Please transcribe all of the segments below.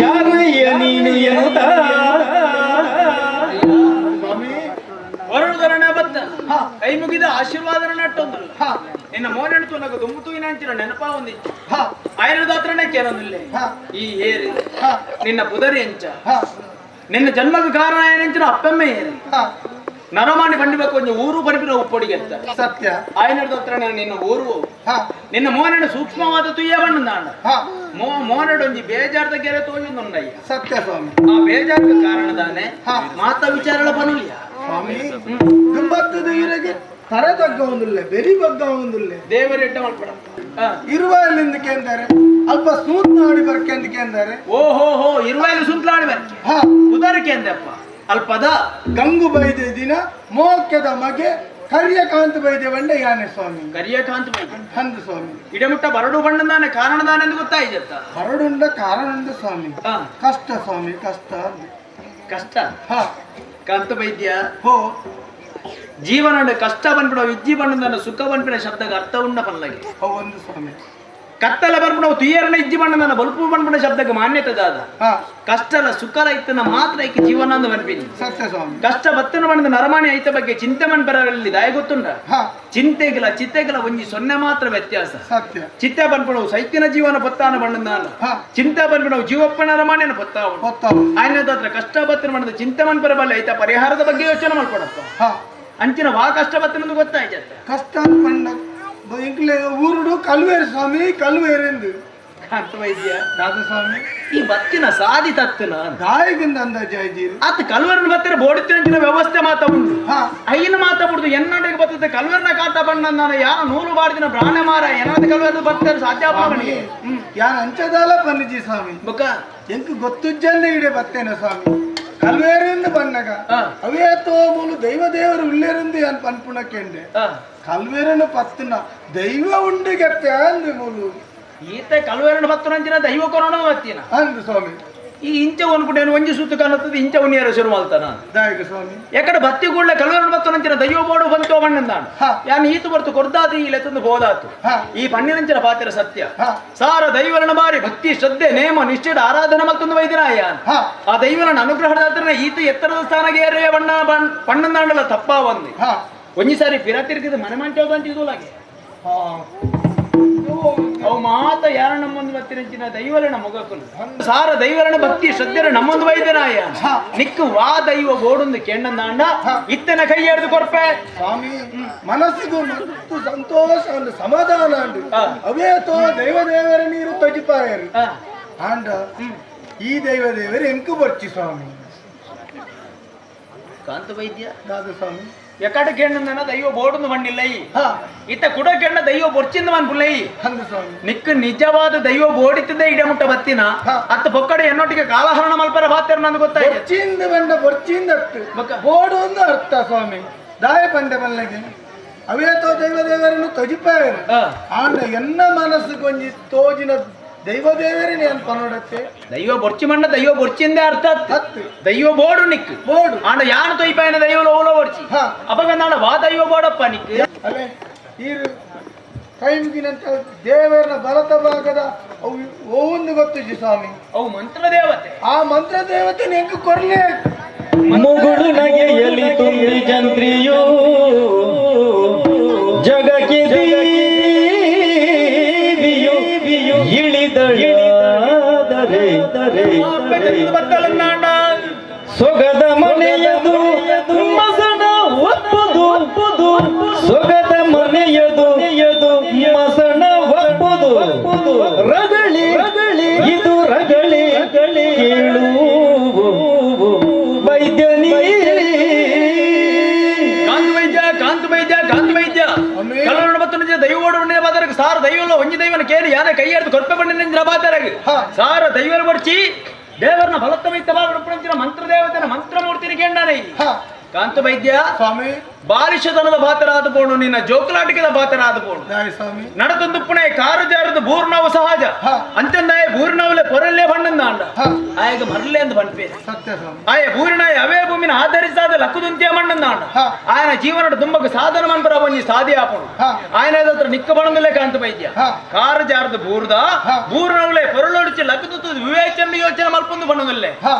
ಯಾರಯ್ಯ ನೀನು ಎನ್ನುತ್ತ. ಸ್ವಾಮಿ. ವರುಣಧರಣ ಬತ್ತ ಕೈ ಮುಗಿದ ಆಶೀರ್ವಾದನ ನಟ್ಟೊಂದು ನಿನ್ನ ಮೋನೆಣು ತುನಗ ದುಂಬು ತೂಯಿನಂಚಿನ ನೆನಪ ಒಂದಿಚ್ಚು ಆಯನದಾತ್ರನೇ ಕೇನೊಂದಿಲ್ಲ. ಈ ಏರಿ ನಿನ್ನ ಪುದರಿ ಎಂಚ? ನಿನ್ನ ಜನ್ಮಕ್ಕೆ ಕಾರಣ ಏನಂಚಿನ ಅಪ್ಪಮ್ಮೆ ಏರಿ? ನರಮಾಣಿ ಬಂಡಿಬೇಕು ಒಂಜಿ ಊರು ಬರಿಬಿನ ಉಪ್ಪೊಡಿಗೆ ಅಂತ. ಸತ್ಯ. ಆಯನದ ನಿನ್ನ ಊರು ನಿನ್ನ ಮೋನೆಣು ಸೂಕ್ಷ್ಮವಾದ ತುಯ್ಯ ಬಣ್ಣದಾಂಡ ಮೋನೆಡು ಒಂಜಿ ಬೇಜಾರ್ದ ಗೆರೆ ತೋಜೊಂದುಂಡಯ್ಯ. ಸತ್ಯ ಸ್ವಾಮಿ. ಆ ಬೇಜಾರ್ದ ಕಾರಣದಾನೆ ಮಾತ ವಿಚಾರಗಳ ಬನುಲಿಯ. ಸ್ವಾಮಿ, ದುಂಬತ್ತದ ಇರಗೆ ತರೆ ತಗ್ಗ ಒಂದುಲ್ಲೆ, ಬೆರಿ ಬಗ್ಗ ಒಂದುಲ್ಲೆ. ದೇವರೆಡ್ಡ ಮಲ್ಪಡ. ಇರುವ ಕೇಂದರೆ ಅಲ್ಪ ಸೂತ್ ನಾಡಿ ಬರ್ಕೆಂದು ಕೇಂದರೆ. ಓಹೋ ಹೋ, ಇರುವಾಗಲೂ ಸುಂತ್ಲಾಡಿ ಬರ್ಕೆ. ಉದಾರಕ್ಕೆ ಅಂದಪ್ಪ ಅಲ್ಪದ. ಗಂಗು ಬೈದೆ ದಿನ ಮೋಕ್ಯದ ಮಗೆ ಕರಿಯಕಾಂತ ಬೈದೆ ಬಂಡೆ ಯಾನೆ ಸ್ವಾಮಿ. ಕರಿಯಕಾಂತ ಬೈದೆ. ಅಂದು ಸ್ವಾಮಿ. ಇಡಮುಟ್ಟ ಬರಡು ಬಣ್ಣದಾನೆ ಕಾರಣದಾನೆ ಎಂದು ಗೊತ್ತಾಯ್ತತ್ತ. ಬರಡುಂಡ ಕಾರಣುಂಡ ಸ್ವಾಮಿ. ಕಷ್ಟ ಸ್ವಾಮಿ, ಕಷ್ಟ ಅಂದೆ. ಕಷ್ಟ. ಕಾಂತ ವೈದ್ಯ. ಹೋ. ಜೀವನ ಕಷ್ಟ ಬಂದ್ಬಿಡೋ ವಿಜ್ಜಿ ಬಣ್ಣದನ್ನ ಸುಖ ಬಂದ್ಬಿಡ ಶಬ್ದಕ್ಕೆ ಅರ್ಥ ಉಂಡ ಪಲ್ಲಗೆ. ಹೋ ಒಂದು ಸ್ವಾಮಿ. ಕತ್ತಲ ಬರ್ಬಿಡೋ ತುಯ್ಯರನ ಇಜ್ಜಿ ಬಣ್ಣದನ್ನ ಬಲ್ಪು ಬಂದ್ಬಿಡ ಶಬ್ದಕ್ಕೆ ಮಾನ್ಯತೆ ದಾದ. ಕಷ್ಟಲ ಸುಖಲ ಇತ್ತನ ಮಾತ್ರ ಐಕೆ ಜೀವನ ಅಂದ ಬಂದ್ಬಿನಿ. ಸತ್ಯ ಸ್ವಾಮಿ. ಕಷ್ಟ ಬತ್ತನ ಬಣ್ಣದ ನರಮಾಣಿ ಐತ ಬಗ್ಗೆ ಚಿಂತೆ ಮನ್ಪರಲ್ಲಿ ದಾಯ ಗೊತ್ತುಂಡ. ಚಿಂತೆಗಿಲ್ಲ ಚಿತ್ತೆಗಿಲ್ಲ ಒಂಜಿ ಸೊನ್ನೆ ಮಾತ್ರ ವ್ಯತ್ಯಾಸ. ಸತ್ಯ. ಚಿತ್ತೆ ಬಂದ್ಬಿಡವು ಸೈತಿನ ಜೀವನ ಪತ್ತಾನ ಬಣ್ಣದ, ಚಿಂತೆ ಬಂದ್ಬಿಡವು ಜೀವಪ್ಪನ ರಮಾಣಿನ ಪತ್ತಾವ. ಗೊತ್ತಾವು. ಆಯ್ನದಾತ್ರ ಕಷ್ಟ ಬತ್ತಿನ ಬಣ್ಣದ ಚಿಂತೆ ಮನ್ಪರ ಬಲ್ಲ ಐತ ಪರಿಹಾರದ ಬಗ್ಗೆ ಯೋಚನೆ ಮಾಡ್ಕೊಡಪ್ಪ. ಅಂಚಿನ ವಾ ಕಷ್ಟ ಬತ್ತಿನದು ಗೊತ್ತಾಯ್ತ. ಕಷ್ಟ ಪಂಡ ಇಂಕ್ಲೆ ಊರುಡು ಕಲ್ವೇರು ಸ್ವಾಮಿ, ಕಲ್ವೇರೆಂದು. ಕಾಂತ ವೈದ್ಯ. ದಾದ ಸ್ವಾಮಿ? ಈ ಬತ್ತಿನ ಸಾದಿ ತತ್ತಿನ. ದಾಯಿಗಿಂದ ಅಂದಾಜು ಐದೀರು. ಆತ ಕಲ್ವರ್ನ ಬತ್ತಿನ ಬೋಡಿತ್ತಿನ ವ್ಯವಸ್ಥೆ ಮಾತ ಉಂಡು. ಐನ ಮಾತ ಬಿಡುದು ಎನ್ನಡೆಗೆ ಬರ್ತದೆ ಕಲ್ವರ್ನ ಕಾಟ ಬಣ್ಣ ನಾನು ಯಾರ ನೂಲು ಬಾಡಿದಿನ ಪ್ರಾಣ ಮಾರ ಏನಾದ ಕಲ್ವರ್ನ ಬರ್ತಾರೆ ಸಾಧ್ಯ. ಸ್ವಾಮಿ, ಯಾನ್ ಅಂಚದಾಲ ಪನ್ನಿಜಿ ಸ್ವಾಮಿ. ಬುಕ್ಕ. ಎಂಕ್ ಗೊತ್ತುಜ್ಜಂದೆ ಇಡೆ ಬತ್ತೇನೆ ಸ್ವಾಮಿ. ಕಲ್ವೇರಿಂದ ಬಣ್ಣಗ ಅವೇ ತೋಮುಲು ದೈವ ದೇವರು ಉಳ್ಳೇರಿಂದ ಯಾನ್ ಪನ್ಪುಣಕ್ಕೆಂಡೆ. ಕಲ್ವೇರನು ಪತ್ತುನ ದೈವ ಉಂಡಿಗೆತ್ತೆ ಅಂದು ಮೂಲು. ಈತ ಕಲ್ವರ್ನ ಬತ್ತನಂಚಿನ ದೈವ ಕೊರೋಣ ಬತ್ತಿನ. ಅಂದು ಸ್ವಾಮಿ. ಈ ಇಂಚ ಒನ್ಕುಟೇನು ಒಂಜಿ ಸುತ್ತು ಕಾಣುತ್ತದೆ ಇಂಚ ಉಣ್ಣಿಯರ ಶುರು ಮಾಡ್ತಾನ. ದಾಯಕ ಸ್ವಾಮಿ. ಎಕಡೆ ಬತ್ತಿ ಕೂಡಲೇ ಕಲ್ವರ್ನ ಬತ್ತನಂಚಿನ ದೈವ ಬೋಡು ಬಂತು ಬಣ್ಣಂದಾಣ. ಯಾನ್ ಈತ ಬರ್ತು ಕೊರ್ದಾತು ಈ ಲೆತ್ತಂದು ಬೋದಾತು. ಈ ಪಣ್ಣಿನಂಚಿನ ಪಾತ್ರ ಸತ್ಯ. ಸಾರ ದೈವರನ ಬಾರಿ ಭಕ್ತಿ ಶ್ರದ್ಧೆ ನೇಮ ನಿಷ್ಠೆ ಆರಾಧನೆ ಮತ್ತೊಂದು ವೈದ್ಯನಾಯ. ಆ ದೈವರನ ಅನುಗ್ರಹದಾತ್ರ ಈತ ಎತ್ತರದ ಸ್ಥಾನಕ್ಕೆ ಏರಿಯ ಬಣ್ಣ ಪಣ್ಣಂದಾಂಡಲ ತಪ್ಪಾ ಒಂದು. ಒಂಜಿ ಸಾರಿ ಪಿರ ತಿರುಗಿದ ಮನೆ ಮಂಚೋದಂತ ಇದು ಅವು ಮಾತ ಯಾರ ನಮ್ಮೊಂದು ಬತ್ತಿನಂಚಿನ ದೈವರನ ಮೊಗಕುಲು ಸಾರ ದೈವರನ ಭಕ್ತಿ ಶ್ರದ್ಧೆರ ನಮ್ಮೊಂದು ವೈದ್ಯನಾಯ. ನಿಕ್ಕು ವಾ ದೈವ ಬೋಡುಂದು ಕೆಣ್ಣಂದಾಂಡ ಇತ್ತನ ಕೈ ಹಿಡಿದು ಕೊರ್ಪೆ. ಸ್ವಾಮಿ, ಮನಸ್ಸಿಗೂ ಮತ್ತು ಸಂತೋಷ ಒಂದು ಸಮಾಧಾನ ಉಂಟು. ಅವೇ ತೋ ದೈವ ದೇವರ ನೀರು ತೊಜಿಪಾಯರು. ಆಂಡ ಈ ದೈವ ದೇವರು ಎಂಕು ಬರ್ಚಿ ಸ್ವಾಮಿ. ಕಾಂತ ವೈದ್ಯ. ದಾದ ಸ್ವಾಮಿ? ಎಕಡ ಕೆಣ್ಣಂದನ ದೈವ ಬೋಡುಂದು ಮಂಡಿಲ್ಲ ಇತ್ತ ಕುಡ ಕೆಣ್ಣ ದೈವ ಬೊರ್ಚಿಂದ ಮನ್ಪುಲ್ಲೈ. ಅಂದು ಸ್ವಾಮಿ. ನಿಕ್ಕು ನಿಜವಾದ ದೈವ ಬೋಡಿತದೆ ಇಡೆ ಮುಟ್ಟ ಬತ್ತಿನ ಅತ್ತ ಪೊಕ್ಕಡೆ ಎನ್ನೊಟ್ಟಿಗೆ ಕಾಲಹರಣ ಮಲ್ಪರ ಬಾತೆರ್ ನಂದು ಗೊತ್ತಾಯ್ತು. ಬೊರ್ಚಿಂದ ಬಂಡ ಬೊರ್ಚಿಂದ ಅತ್ತು ಬೋಡು ಒಂದು ಅರ್ಥ ಸ್ವಾಮಿ. ದಾಯ ಪಂಡೆ ಮಲ್ಲಗೆ ಅವೇ ತೋ ದೈವ ದೇವರನ್ನು ತೊಜಿಪಾಯರು. ಆಂಡ ಎನ್ನ ಮನಸ್ಸು ಕೊಂಜಿ ತೋಜಿನ ದೈವ ದೇವರೇ ಅಂತ ಪನ್ನೊಡತ್ತೆ. ದೈವ ಬೊರ್ಚಿ ಮಣ್ಣ ದೈವ ಬೊರ್ಚಿಂದೆ ಅರ್ಥ ಹತ್ತು. ದೈವ ಬೋಡು ನಿಕ್ಕು ಬೋಡು. ಆಂಡ ಯಾನು ತೊಯ್ಪಾಯನ ದೈವ ಓಲೋ ಬೊರ್ಚಿ. ಅಪಗ ನಾಡ ವಾ ದೈವ ಬೋಡಪ್ಪ ನಿಕ್ಕು. ಅಲ್ಲೇ ಈರು ಕೈಮುಗಿನಂತ ದೇವರನ ಬಲತ ಭಾಗದ ಅವು ಒಂದು ಗೊತ್ತುಜಿ ಸ್ವಾಮಿ. ಅವು ಮಂತ್ರ ದೇವತೆ. ಆ ಮಂತ್ರ ದೇವತೆ ನೆಂಕು ಕೊರ್ಲೆ. ಮುಗುಳು ನಗೆಯಲಿ ತುಂಬಿ ಜಂತ್ರಿಯು ಜಗಕ್ಕೆ ದೇವಿಯು ಇಳಿದಳಾದರೆ ಬತ್ತಲನ್ನಾಂಡ ಸೊಗದ ಮನೆಯದು ಮಸಣ ಒಪ್ಪುದು, ಸೊಗದ ಮನೆಯದು ಮಸಣ ಒಪ್ಪುದು, ರಗಳಿ ರಗಳಿ ಇದು ರಗಳಿ ಕೇಳು ವೈದ್ಯನೀ. ಕಾಂತ ವೈದ್ಯ, ಕಾಂತ ವೈದ್ಯ, ಕಾಂತ ವೈದ್ಯ. ಅಮ್ಮೇ. ಕಲ್ಲೋಣ ಮತ್ತು ನಿಜ ದೈವ ಓಡುವ ಬಾದರಗೆ ಸಾರ ದೈವಲ್ಲ ಒಂಜಿ ದೈವನ ಕೇಳಿ ಯಾರ ಕೈ ಹಿಡಿದು ಕೊರ್ಪೆ ಬಣ್ಣ ಬಾದರಗೆ ಸಾರ ದೈವನ ಬಡ್ಚಿ ದೇವರನ ಬಲತ್ತ ವೈದ್ಯ ಮಂತ್ರ ದೇವತೆನ ಮಂತ್ರಮೂರ್ತಿನ ಕೇಂಡಾನೆ. ಕಾಂತ ವೈದ್ಯ. ಸ್ವಾಮಿ. ಬಾಲಿಶತನದ ಬಾತರಾದ ಪೋಣು ನಿನ್ನ ಜೋಕುಲಾಟಿಕದ ಬಾತರಾದ ಪೋಣು. ದಾಯ ಸ್ವಾಮಿ. ನಡತೊಂದುಪ್ಪುಣೆ ಕಾರು ಜಾರದು ಬೂರ್ಣವು ಸಹಜ. ಅಂಚಂದಾಯ ಬೂರ್ಣವಲೆ ಪೊರಲ್ಲೇ ಬಣ್ಣಂದಾಂಡ. ಆಯಗ ಮರ್ಲೆ ಅಂತ ಬಣ್ಪೆ. ಸತ್ಯ ಸ್ವಾಮಿ. ಆಯ ಬೂರಿನಾಯ ಅವೇ ಭೂಮಿ. ಭೂಮಿನ ಆಧರಿಸಾದ ಲಕ್ಕುದುಂತಿಯ ಮಣ್ಣಂದಾಂಡ ఆయన ಜೀವನದ ದುಂಬకు ಸಾಧನ ಮನ್ಪರ ಒಂಜಿ ಸಾಧಿ ಆಪುಂಡು ఆయన ಹತ್ರ ನಿಕ್ಕ ಬಣಂದುಲೇ ಕಾಂತ ವೈದ್ಯ ಕಾರು ಜಾರದು ಬೂರ್ದ ಬೂರ್ನವುಲೇ ಪೊರಳೊಡಿಚಿ ಲಕ್ಕುದು ವಿವೇಚನೆ ಯೋಚನೆ ಮಲ್ಪೊಂದು ಬಣ್ಣದಲ್ಲೇ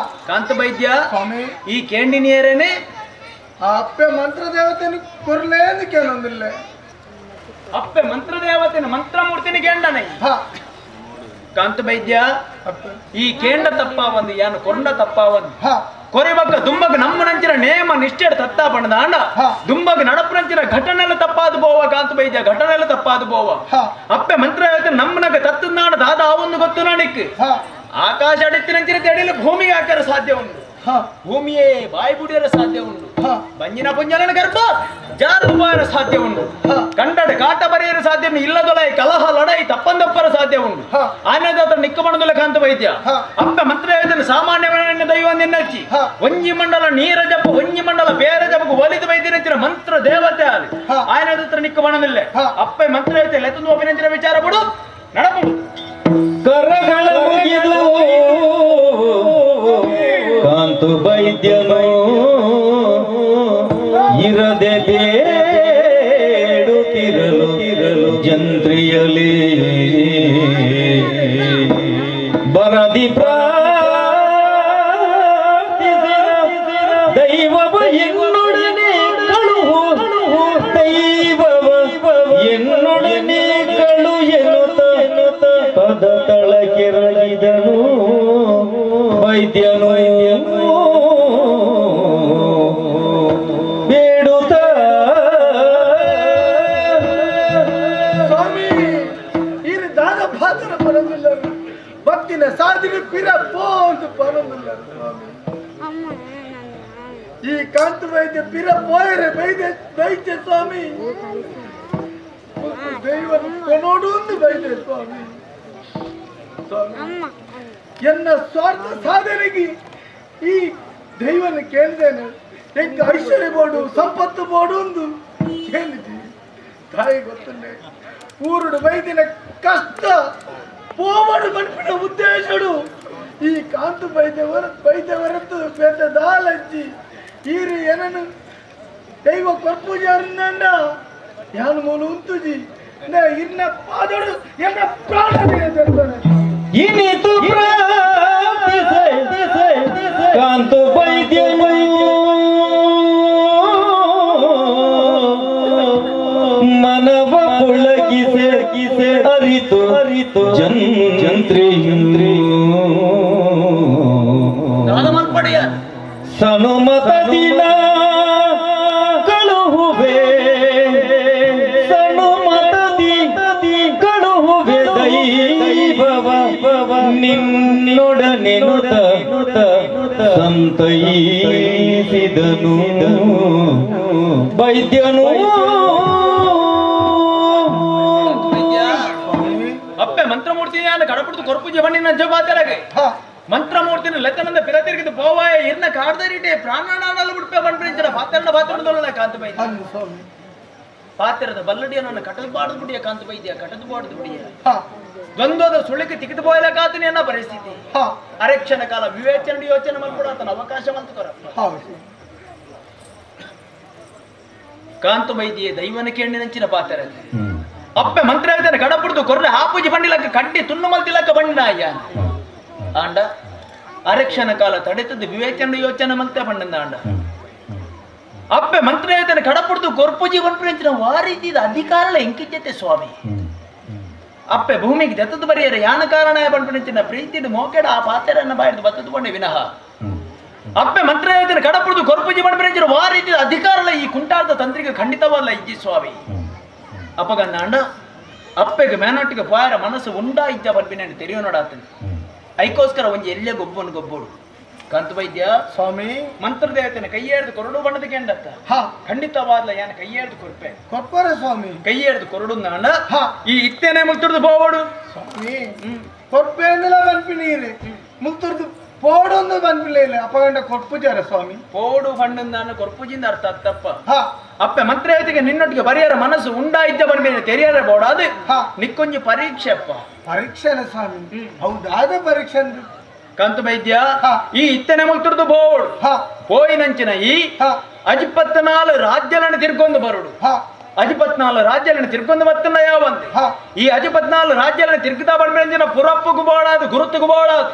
ಕಾಂತ ವೈದ್ಯ ಸ್ವಾಮಿ ಈ ಕೇಂಡಿನಿಯರೇನೆ ಆ ಅಪ್ಪೆ ಮಂತ್ರ ದೇವತೆನ ಕೊರ್ಲೇಂದು ಕೇಳೊಂದಿಲ್ಲ ಅಪ್ಪೆ ಮಂತ್ರದೇವತೆನ ಮಂತ್ರಮೂರ್ತಿನ ಕೇಂಡನೆ ಕಾಂತ ವೈದ್ಯ ಈ ಕೇಂಡ ತಪ್ಪಾವಂದು ಯಾನು ಕೊಂಡ ತಪ್ಪಾವಂದು ಕೊರೆಬಕ್ಕ ದುಂಬಗ್ ನಮ್ಮ ನಂಚಿನ ನೇಮ ನಿಷ್ಠೆ ತತ್ತ ಬಣ್ಣದಾಂಡ ದುಂಬಗ್ ನಡಪು ನಂಚಿನ ಘಟನೆಲ್ಲ ತಪ್ಪಾದು ಬೋವ ಕಾಂತ ವೈದ್ಯ ಘಟನೆಲ್ಲ ತಪ್ಪಾದು ಬೋವ ಅಪ್ಪೆ ಮಂತ್ರ ನಮ್ಮನಗ ತತ್ತನಾಡ ದಾದ ಆವೊಂದು ಗೊತ್ತು ನಾಣಿಕ್ ಆಕಾಶ ಅಡಿತ್ತಿನಂಚಿನ ತೆಡಿಲು ಭೂಮಿಗೆ ಹಾಕರ ಸಾಧ್ಯ ಉಂಟು ಭೂಮಿಯೇ ಬಾಯಿ ಬುಡಿಯರ ಸಾಧ್ಯ ಉಂಟು ಬಂಜಿನ ಪುಂಜನ ಗರ್ಭ ಜಾರು ಬಾಯರ ಸಾಧ್ಯ ಉಂಟು ಕಂಡಡ ಕಾಟ ಬರೆಯರ ಸಾಧ್ಯ ಉಂಟು ಇಲ್ಲದೊಲೈ ಕಲಹ ಲಡೈ ತಪ್ಪಂದಪ್ಪರ ಸಾಧ್ಯ ಉಂಟು ಆನದ ನಿಕ್ಕ ಬಣದೊಲೆ ಕಾಂತ ವೈದ್ಯ ಅಪ್ಪ ಮಂತ್ರ ಹೇಳಿದನು ಸಾಮಾನ್ಯ ದೈವ ನಿನ್ನಚ್ಚಿ ಒಂಜಿ ಮಂಡಲ ನೀರ ಜಪ ಒಂಜಿ ಮಂಡಲ ಬೇರೆ ಜಪకు ಒಲಿದು ವೈದ್ಯನಂಚಿನ ಮಂತ್ರ ದೇವತೆ ಆಲಿ ಆಯನದ ಹತ್ರ ನಿಕ್ಕ ಬಣದಿಲ್ಲ ಅಪ್ಪ ಮಂತ್ರ ಹೇಳ್ತೆ ಲೆತ್ತಂದು ಒಪ್ಪಿನಂಚಿನ ವಿಚಾರ ಬಿಡು ನಡಪು ಕರಗಳ ಮುಗಿದು ಕಾಂತು ವೈದ್ಯನು ಇರದೆ ಬೇಡುತ್ತಿರಲು ಇರಲು ಜಂತ್ರಿಯಲಿ ಬರದಿ ಪ್ರಾರ್ಥಿಸಿದ ದೈವವ ಎನ್ನೊಡನೆ ಕಳುಹು ದೈವವ ಎನ್ನೊಡನೆ ಕಳು ಎನ್ನುತ್ತ ಎನ್ನುತ್ತ ಪದ ತಳಕೆರಗಿದನು ವೈದ್ಯನು ಬೇಡುತ್ತ ಸ್ವಾಮಿ ಇರು ದಾದ ಪಾತ್ರ ಬರೋದಿಲ್ಲ ಭಕ್ತಿನ ಸಾಧನೆ ಪಿರ ಪೋ ಅಂತ ಬರೋದಿಲ್ಲ ಸ್ವಾಮಿ. ಈ ಕಾಂತ ವೈದ್ಯ ಪಿರ ಪೋಯರೆ ವೈದ್ಯ ವೈದ್ಯ ಸ್ವಾಮಿ ದೈವ ಕೊನೋಡು ಒಂದು ವೈದ್ಯ ಸ್ವಾಮಿ. ಸ್ವಾಮಿ ಎನ್ನ ಸ್ವಾರ್ಥ ಸಾಧನೆಗೆ ಈ ದೈವನ ಕೇಳಿದೇನೆ ಎಂಕ ಐಶ್ವರ್ಯ ಬೋಡು ಸಂಪತ್ತು ಬೋಡು ಒಂದು ಕೇಳಿದ್ವಿ ತಾಯಿ ಗೊತ್ತಲ್ಲ ಊರುಡು ವೈದ್ಯನ ಕಷ್ಟ ಪೋವಡು ಮನ್ಪಿನ ಉದ್ದೇಶಡು ಈ ಕಾಂತು ವೈದ್ಯವರ ವೈದ್ಯವರತ್ತು ಪೇಟ ದಾಲಜ್ಜಿ ಈರು ಏನನು ದೈವ ಕೊರ್ಪೂಜಾರನ್ನ ಯಾನು ಮೂಲು ಉಂತುಜಿ ಇರ್ನ ಪಾದೋಡು ಎನ್ನ ಪ್ರಾಣ ಇನಿತು ಪ್ರಾರ್ಥಿಸೆ ಕಾಂತು ವೈದ್ಯನು ಮನವ ಪುಳಗಿಸೆ ಕಿಸೆ ಅರಿತು ಅರಿತು ಜಂತ್ರಿ ಮಲ್ಪಡೆಯ ಸನುಮತ ದಿನ ಕಳುಹುವೆ ಸನುಮತದಿ ಕಳುಹುವೆ ದೈವವ ನಿನ್ನೊಡನೆ ನುತ ಸಂತೈಸಿದನು ವೈದ್ಯನು. ಅಪ್ಪೆ ಮಂತ್ರಮೂರ್ತಿ ಕಡಪುಡ್ದು ಕೊರ್ಪುಜಿ ಬಣ್ಣಿನ ಜಪಾತರಗೆ ಮಂತ್ರಮೂರ್ತಿನ ಲೆತ್ತನಂದ ಪಿರತಿರ್ಗಿದ್ದು ಪೋವಾಯ ಇರ್ನ ಕಾಡ್ದರಿಟೆ ಪ್ರಾಣಾಣಾನಲ್ಲ ಬಿಡ್ಪೆ ಬಂಡ್ರಿಂಚನ ಪಾತ್ರನ ಪಾತ್ರದೊಲ್ಲ ಕಾಂತ ವೈದ್ಯ ಪಾತ್ರದ ಬಲ್ಲಡಿಯ ನನ್ನ ಕಟದು ಬಾಡದು ಬಿಡಿಯ ಕಾಂತ ವೈದ್ಯ ಕಟದು ಬಾಡದು ಬಿಡಿಯ ದ್ವಂದ್ವದ ಸುಳಿಗೆ ತಿಕ್ಕಿದು ಬೋಯಲಕಾತನಿ ಅನ್ನೋ ಪರಿಸ್ಥಿತಿ ಅರಕ್ಷಣ ಕಾಲ ವಿವೇಚನೆ ಯೋಚನೆ ಮಾಡ್ಕೊಡ ಆತನ ಅವಕಾಶ ಮಂತ್ಕೊರಪ್ಪ. ಕಾಂತ ವೈದ್ಯ ದೈವನ ಕೇಳಿನಂಚಿನ ಪಾತ್ರ ಅಪ್ಪೆ ಮಂತ್ರ ಹೇಳ್ತಾನೆ ಕಡಪುಡ್ದು ಕೊರ್ರೆ ಹಾಪುಜಿ ಬಂಡಿಲಕ್ಕ ಕಡ್ಡಿ ತುಣ್ಣು ಮಲ್ತಿಲಕ್ಕ ಬಣ್ಣ ಅಯ್ಯ ಆಂಡ ಅರಕ್ಷಣ ಕಾಲ ತಡೆತದ್ದು ವಿವೇಚನೆ ಯೋಚನೆ ಮಂತೆ ಬಣ್ಣಂದ ಆಂಡ ಅಪ್ಪೆ ಮಂತ್ರ ಹೇಳ್ತಾನೆ ಕಡಪುಡ್ದು ಕೊರ್ಪುಜಿ ಬಂಡ್ಪಿನ ವಾರೀತಿದ ಅಧಿಕಾರಲ ಎಂಕಿಜ್ಜತೆ ಸ್ವಾಮಿ ಅಪ್ಪೆ ಭೂಮಿಗೆ ದತ್ತದ ಬರೆಯರ ಯಾನ ಕಾರಣ ಬಂಡ್ಪಿನ ಪ್ರೀತಿನ ಮೋಕೆಡ ಆ ಪಾತೆರನ್ನ ಬಾಯ್ದು ಬತ್ತದು ಬಂಡೆ ವಿನಃ ಅಪ್ಪೆ ಮಂತ್ರ ಹೇಳ್ತಾನೆ ಕಡಪುಡ್ದು ಕೊರ್ಪುಜಿ ಬಂಡ್ಪಿನ ವಾರೀತಿದ ಅಧಿಕಾರಲ ಈ ಕುಂಟಾರದ ತಂತ್ರಿಕ ಖಂಡಿತವಲ್ಲ ಇಜ್ಜಿ ಸ್ವಾಮಿ. ಅಪ್ಪಗಂದಾಂಡ ಅಪ್ಪೆಗೆ ಮೇನೊಟ್ಟಿಗೆ ಪೋಯರ ಮನಸ್ಸು ಉಂಡಾ ಇಜ್ಜ ಬರ್ಪಿನ ತೆರಿಯೋ ನೋಡಾತನ ಐಕೋಸ್ಕರ ಒಂಜಿ ಎಲ್ಲೇ ಗೊಬ್ಬನು ಗೊಬ್ಬೋಡು ಕಾಂತ ವೈದ್ಯ ಸ್ವಾಮಿ ಮಂತ್ರದೇವತೆನ ಕೈಯೇರ್ದು ಕೊರಡು ಬಣ್ಣದ ಕೆಂಡತ್ತ ಖಂಡಿತವಾದ್ಲ ಯಾನ ಕೈಯೇರ್ದು ಕೊರ್ಪೆ ಕೊರ್ಪರ ಸ್ವಾಮಿ ಕೈಯೇರ್ದು ಕೊರಡು ನಾಂಡ ಈ ಇತ್ತೇನೆ ಮುಲ್ತುರ್ದು ಪೋವಡು ಸ್ವಾಮಿ ಕೊರ್ಪೆ ಅಂದಲ ಬನ್ಪಿನೀರು ಮುಲ್ತುರ್ದು ಪೋಡೊಂದು ಬನ್ಪಿಲ್ಲ ಅಪ್ಪಗಂಡ ಕೊರ್ಪುಜಾರ ಸ್ವಾಮಿ ಪೋಡು ಬಣ್ಣಂದಾನ ಕೊರ್ಪುಜಿಂದ ಅರ್ಥ ತಪ್ಪ ಅಪ್ಪೆ ಮಂತ್ರದೇವತೆಗೆ ನಿನ್ನೊಟ್ಟಿಗೆ ಬರಿಯರ ಮನಸ್ಸು ಉಂಡಾ ಇದ್ದ ಬನ್ಪಿನ ತೆರಿಯರ ಬೋಡಾದು ನಿಕ್ಕೊಂಜಿ ಪರೀಕ್ಷೆ ಅಪ್ಪ ಪರೀಕ್ಷೆನ ಸ್ವಾಮಿ ಹೌದಾದ ಪರೀಕ್ಷೆ ಅಂದ್ರೆ ಕಾಂತ ವೈದ್ಯ ಈ ಇತ್ತನೆ ಮುಲ್ತುರ್ದು ಬೋಡ್ ಪೋಯಿನಂಚಿನ ಈ 54 ರಾಜ್ಯలను ತಿರ್ಗೊಂದು ಬರುಡು. 54 ರಾಜ್ಯలను ತಿರ್ಗೊಂದು ಬತ್ತನ್ನ ಯಾವಂತೆ. ಈ 54 ರಾಜ್ಯలను ತಿರ್ಗುತ್ತಾ ಬಂಡ್ಮೆಂಚಿನ ಪುರಪ್ಪುಗು ಬೋಳಾದು, ಗುರುತುಗು ಬೋಳಾದು.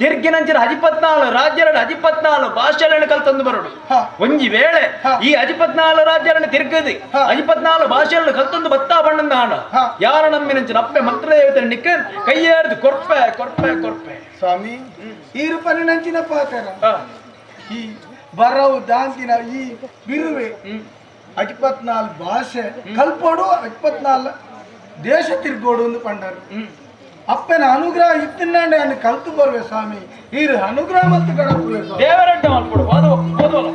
ತಿರ್ಗಿನಂಚಿನ 54 ರಾಜ್ಯలను 54 ಭಾಷೆಗಳನ್ನು ಕಲ್ತಂದು ಬರುಡು. ಒಂಜಿ ವೇಳೆ ಈ 54 ರಾಜ್ಯಗಳನ್ನು ತಿರ್ಗದು 54 ಭಾಷೆಗಳನ್ನು ಕಲ್ತಂದು ಬತ್ತಾ ಬಣ್ಣಂದಾಣ, ಯಾರ ನಮ್ಮಿನಂಚಿನ ಅಪ್ಪೆ ಮಂತ್ರದೇವತೆ ನಿಕ್ಕ ಕೈಯೇರ್ದು ಕೊರ್ಪೆ ಕೊರ್ಪೆ ಕೊರ್ಪೆ. ಸ್ವಾಮಿ, ಈ ರೂಪನಿನಂಚಿನ ಪಾತ್ರ, ಈ ಬರವು ದಾಂತಿನ ಈ ಬಿರುವೆ 54 ಭಾಷೆ ಕಲ್ಪೋಡು, 54 ದೇಶ ತಿರ್ಗೋಡು ಒಂದು ಪಂಡರು. ಅಪ್ಪನ ಅನುಗ್ರಹ ಇತ್ತಿನಾಂಡೆ ಅನ್ನು ಕಲ್ತು ಬರುವೆ ಸ್ವಾಮಿ. ಈರು ಅನುಗ್ರಹ ಮತ್ತು ಗಣಪುವೆ ಸ್ವಾಮಿ. ದೇವರಡ್ಡ ಮಲ್ಪಡು, ಓದುವ ಓದುವಲ್ಲ.